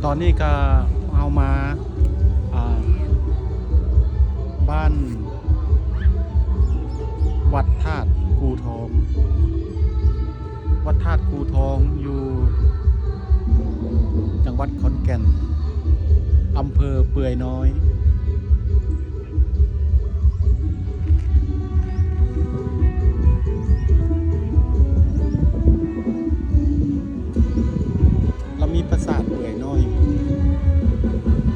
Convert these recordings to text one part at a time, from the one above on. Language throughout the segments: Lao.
ຕອນນີ້ກໍເຮົາມາ ອ່າ ບ້ານວັດທາດກູທອງ. ວັດທາດກູທອງຢູ່ຈັງຫວັດຂອນແກ່ນ, ອຳເພີເປືອຍນ້ອຍ. ລະມີປາສາດເປືອຍນ້ອຍ,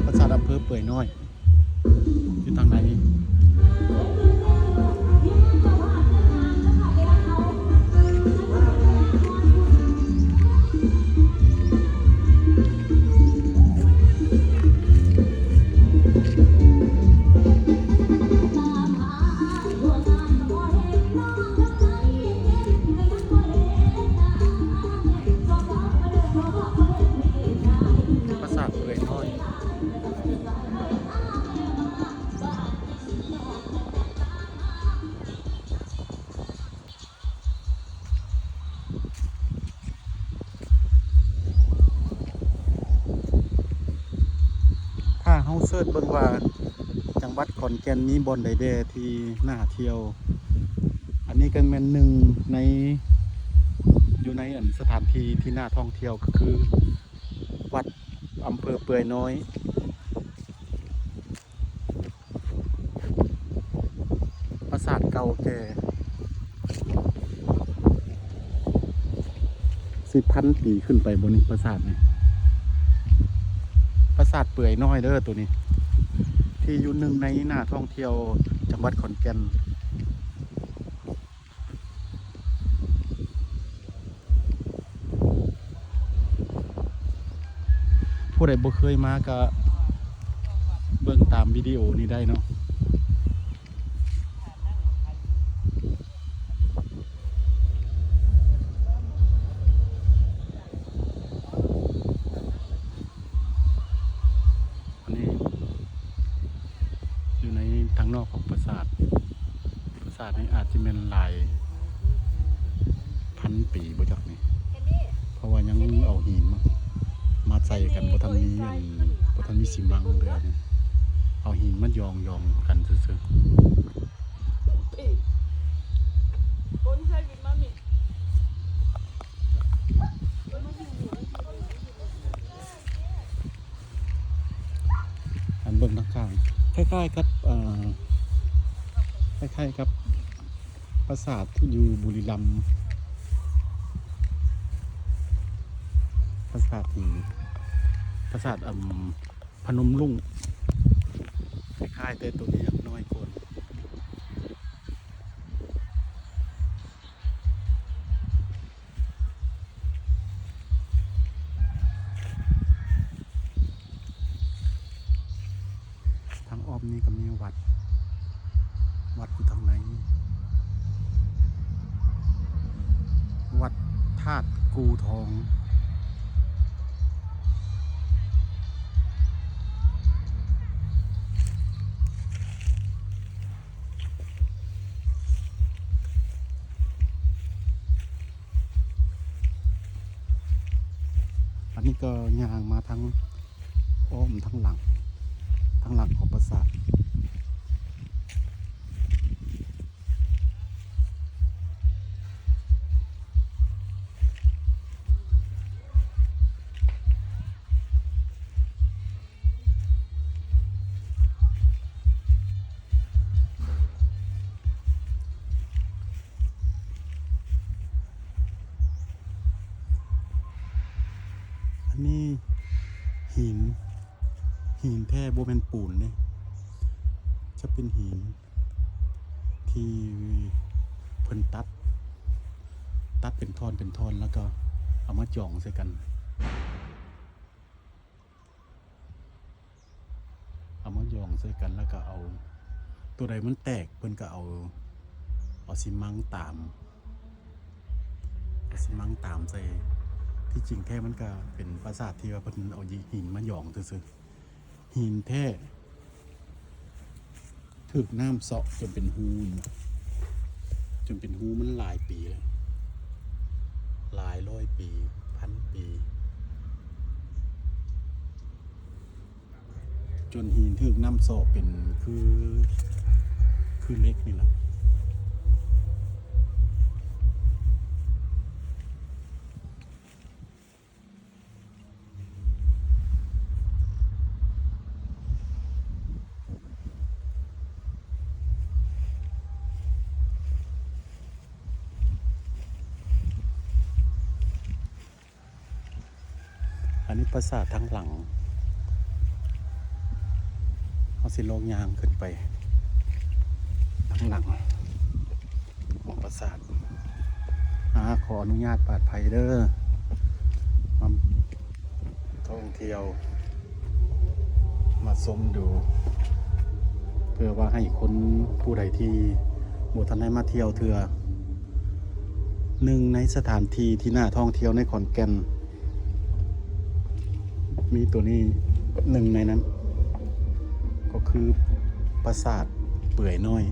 ປາສາດອຳເພີເປືອຍນ້ອຍ ຢູ່ທາງໃນນີ້. ປາສາດເປືອຍນ້ອຍ. ຖ້າເຮົາເສີດເບິ່ງວ່າ ຈັງຫວັດຂອນແກ່ນມີບ່ອນໃດແດ່ທີ່ໜ້າທ່ຽວ, ອັນນີ້ກໍແມ່ນໜຶ່ງໃນ ຢູ່ໃນ ອັນ ສະຖານທີ່ທີ່ໜ້າທ່ອງທ່ຽວ ກໍຄື ວັດອຳເພີເປືອຍນ້ອຍ. ປາສາດເກົ່າແກ່ ສິບພັນປີຂຶ້ນໄປບໍ່ນີ້ ປາສາດນີ້? ປາສາດເປືອຍນ້ອຍເດີໂຕນີ້ ທີ່ຢູ່ໜຶ່ງໃນໜ້າທ່ອງທ່ຽວຈັງຫວັດຂອນແກ່ນ. ຜູ້ໃດບໍ່ເຄີຍມາກະເບິ່ງຕາມວິດີໂອນີ້ໄດ້ເນາະ. ອັນນີ້ຢູ່ໃນທາງນອກຂອງປາສາດ. ປາສາດນີ້ອາດຈະແມ່ນຫຼາຍພັນປີບໍ່ຈັກນີ້ ເພາະວ່າຍັງເອົາຫີນມາ ມາໃສ່ກັນ ບໍ່ທັນມີອັນ ບໍ່ທັນມີຊີມັງເທື່ອນີ້ ເອົາຫີນມາຢອງໆກັນຊື່ໆ. ອັນເບິ່ງທາງຂ້າງ ຄ້າຍໆກັບ ເອີ ຄ້າຍໆກັບປາສາດທີ່ຢູ່ບຸລີລຳ ປາສາດທີ່ ປາສາດ ອຳ ພະນົມລຸ້ງ ຄ້າຍໆ ແຕ່ໂຕນີ້ຍັງນ້ອຍກວ່າ. ທາງອ້ອມນີ້ກໍມີວັດ, ວັດຢູ່ທາງໃນ, ວັດທາດກູທອງ. ອັນນີ້ກໍຍ່າງມາທາງອ້ອມທາງຫຼັງ, ທາງຫຼັງຂອງປາສາດ. ອັນນີ້ຫີນ, ຫີນແທ້ ບໍ່ແມ່ນປູນເດ້, ຈະເປັນຫີນທີ່ເພິ່ນຕັດ, ຕັດເປັນທ່ອນເປັນທ່ອນ ແລ້ວກໍເອົາມາຈອງໃສ່ກັນ. ເອົາມາຢອງໃສ່ກັນ ແລ້ວກໍເອົາ ຕົວໃດມັນແຕກ ເພິ່ນກໍເອົາ ເອົາຊີມັງຕາມ, ເອົາຊີມັງຕາມໃສ່. ທີ່ຈິງແທ້ມັນກໍເປັນປາສາດທີ່ວ່າເພິ່ນເອົາຫີນມາຢອງຊື່ໆ. ຫີນແທ້ ຖືກນ້ຳເຊາະຈົນເປັນຮູ, ຈົນເປັນຮູ ມັນຫຼາຍປີແລ້ວ, ຫຼາຍຮ້ອຍປີ, ພັນປີ. ຈົນຫີນຖືກນ້ຳເຊາະເປັນຄື ຄືເຫຼັກນີ້ລະ. ອັນນີ້ປາສາດທາງຫຼັງ. ເຮົາຊິລອງຍ່າງຂຶ້ນໄປທາງຫຼັງຂອງປາສາດ. ອາ ຂໍອະນຸຍາດປາດໄພເດີ ມາທ່ອງທ່ຽວ ມາຊົມດູ ເພື່ອວ່າໃຫ້ຄົນຜູ້ໃດທີ່ບໍ່ທັນໄດ້ມາທ່ຽວເທື່ອ. ໜຶ່ງໃນສະຖານທີ່ທີ່ໜ້າທ່ອງທ່ຽວໃນຂອນແກ່ນ ມີໂຕນີ້ ໜຶ່ງໃນນັ້ນກໍຄືປາສາດເປືອຍນ້ອຍ.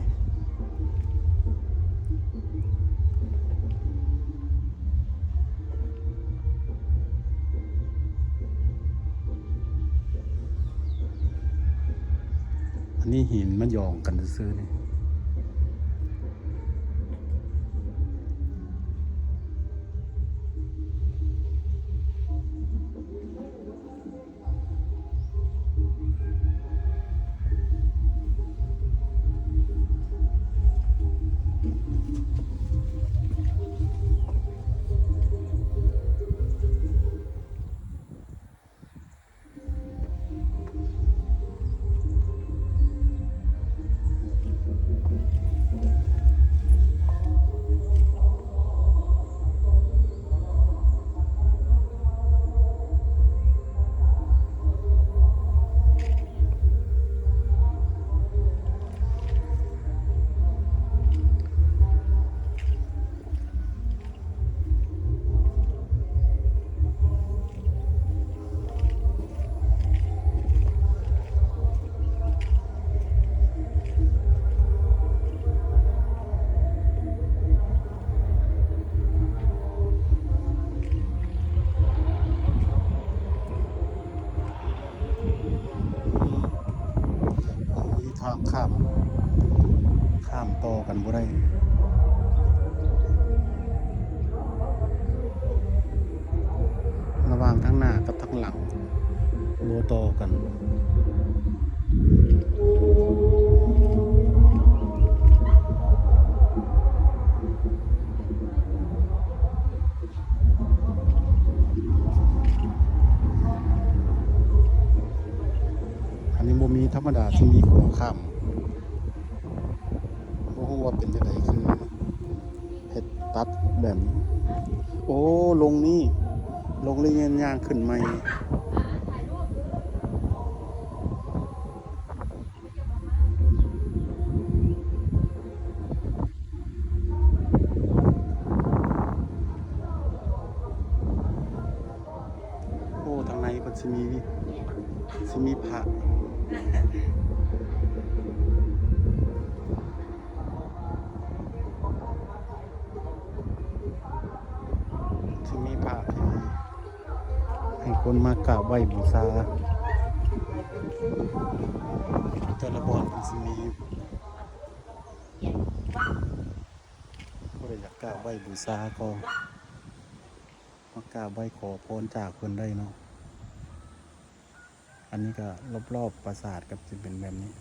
ອັນນີ້ຫີນມາຢອງກັນຊື່ໆນີ້. ມີທາງຂ້າມ ຂ້າມຕໍ່ກັນບໍ່ໄດ້ ລະຫວ່າງທາງໜ້າກັບທາງຫຼັງ ບໍ່ຕໍ່ກັນ. ອັນນີ້ບໍ່ມີທຳມະດາຊິມີຂົວຂ້າມ ບໍ່ຮູ້ວ່າເປັນຈັ່ງໃດ ຄືເຮັດຕັດແບບນີ້. ໂອ້ ລົງນີ້ ລົງແລ້ວຍັງຍ່າງຂຶ້ນໃໝ່. ໂອ້ ທາງໃນເພິ່ນຊິມີ ຊິມີພະ ຊິມີພະທີ່ໃຫ້ຄົນມາກາບໄຫວ້ບູຊາ ແຕ່ລະບ່ອນເພິ່ນຊິມີ ຜູ້ໃດຢາກກາບໄຫວ້ບູຊາກໍມາກາບໄຫວ້ຂໍພອນຈາກເພິ່ນໄດ້ເນາະ. ອັນນີ້ກໍລອບໆປາສາດກໍຈະເປັນແບບນີ້.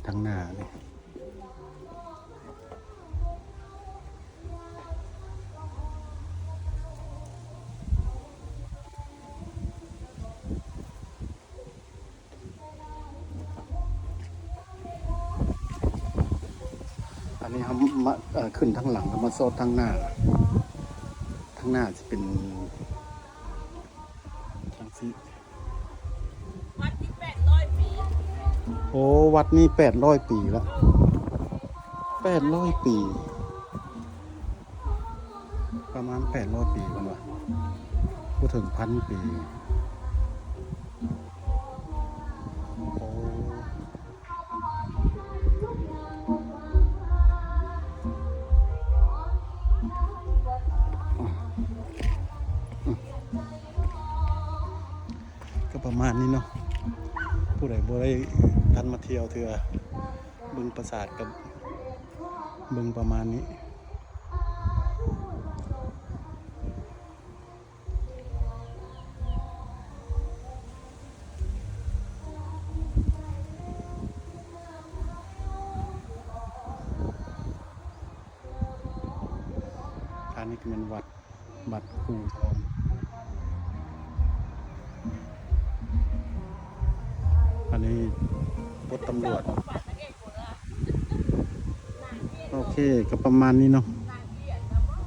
ທາງໜ້ານີ້. ອັນນີ້ເຮົາມາ ເອີ ຂຶ້ນທາງຫຼັງ ເຮົາມາຊອດທາງໜ້າ. ທາງໜ້າຊິເປັນຈັ່ງຊີ້. ວັດນີ້ແປດຮ້ອຍປີ. ໂອ້ ວັດນີ້ແປດຮ້ອຍປີລະ. ແປດຮ້ອຍປີ. ປະມານແປດຮ້ອຍປີເພິ່ນວ່າ ບໍ່ເຖິງພັນປີ. ໂອ້ ກໍປະມານນີ້ເນາະ. ຜູ້ໃດບໍ່ໄດ້ທັນມາທ່ຽວເທື່ອ ເບິ່ງປາສາດກັບເບິ່ງປະມານນີ້. ອັນນີ້ກໍແມ່ນວັດ ວັດພູທອງ. ອັນນີ້ລົດຕຳຫຼວດ. ໂອເຄ ກໍປະມານນີ້ເນາະ.